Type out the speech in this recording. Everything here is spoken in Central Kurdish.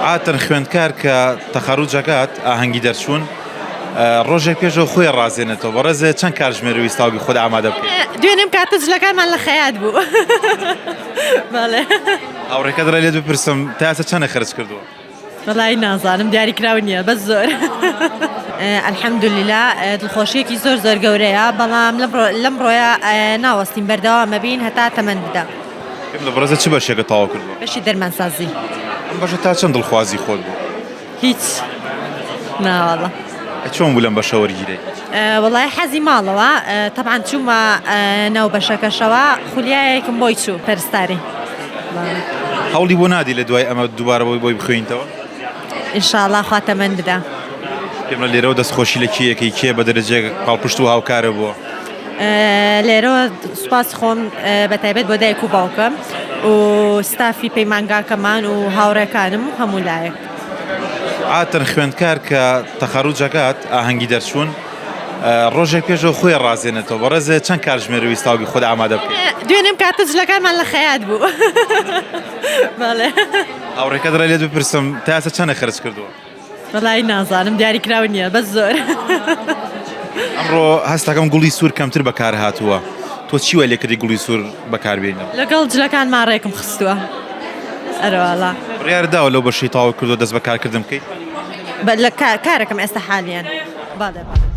عادەتەن خوێندکار کە تەخەروج ئەکات ئاهەنگی دەرچوون ڕۆژێک پێشەوە خۆی ڕازێنێتەوە بەڕێزێ چەند کاتژمێر ویست تاوگی خۆت ئامادە بکەیت؟ دوێنێم کاتە جلەکانمان لە خەیات بوو بەڵێ. هاوڕێکەت ڕێ لێت بپرسم تا ئێستا چەنە خەرج کردووە؟ وەڵایی نازانم دیاری کراو نییە بەس زۆر. الحمدللە دڵخۆشیەکی زۆر زۆر گەورەیە بەڵام لەم ڕۆیە ناوەستین بەردەوام ئەبین هەتا تەمەن بدا. پێم بڵێ بەڕێزت چ بەشێکت تەواو کردووە؟ بەشی دەرمانسازی. ئەم بەشە تا چەند دڵخوازی خۆت بوو؟ هیچ ناوەڵا. ئەی چۆن بوو لەم بەشە وەرگیرای؟ وەڵای حەزی ماڵەوە تەبعەن چوومە ناو بەشەکەشەوە خولیایەکم بۆی چوو پەرستاری. هەوڵی بۆ نادی لە دوای ئەمە دووبارە بۆی بۆی بخوێنیتەوە؟ ئینشاڵا خوا تەمەن بدا. پێم بڵێ لێرەوە دەستخۆشی لە کێ ئەکەی کێ بە دەرەجەیەک پاڵپشت و هاوکارە بووە؟ لێرەوە سوپاسی خۆم بە تایبەت بۆ دایک و باوکم و ستافی پەیمانگاکەمان و هاوڕێکانم و هەموو لایەک. عادەتەن خوێندکار کە تەخەروج ئەکات ئاهەنگی دەرچوون ڕۆژێک پێشەوە خۆی ڕازێنێتەوە بەڕێزێ چەند کاتژمێر ویست تاوگی خۆت ئامادە بکەیت؟ دوێنێم کاتە جلەکانمان لە خەیات بوو بەڵێ. هاوڕێکەت ڕێ لێت بپرسم تا ئێستا چەنە خەرج کردووە؟ وەڵایی نازانم دیاری کراو نییە بەس زۆر. ئەمڕۆ هەستەکەم گوڵی سوور کەمتر بەکار هاتووە تۆ چی وای لێکردی گوڵی سوور بەکار بێنی؟ لەگەڵ جلەکانما ڕێکم خستووە ئەرەواڵا. بڕیارت داوە لەو بەشەی تەواو کردووە دەست بە کارکردن بکەیت؟ بە لە کارەکەم ئێستا حالیەن بەڵێ بەڵێ.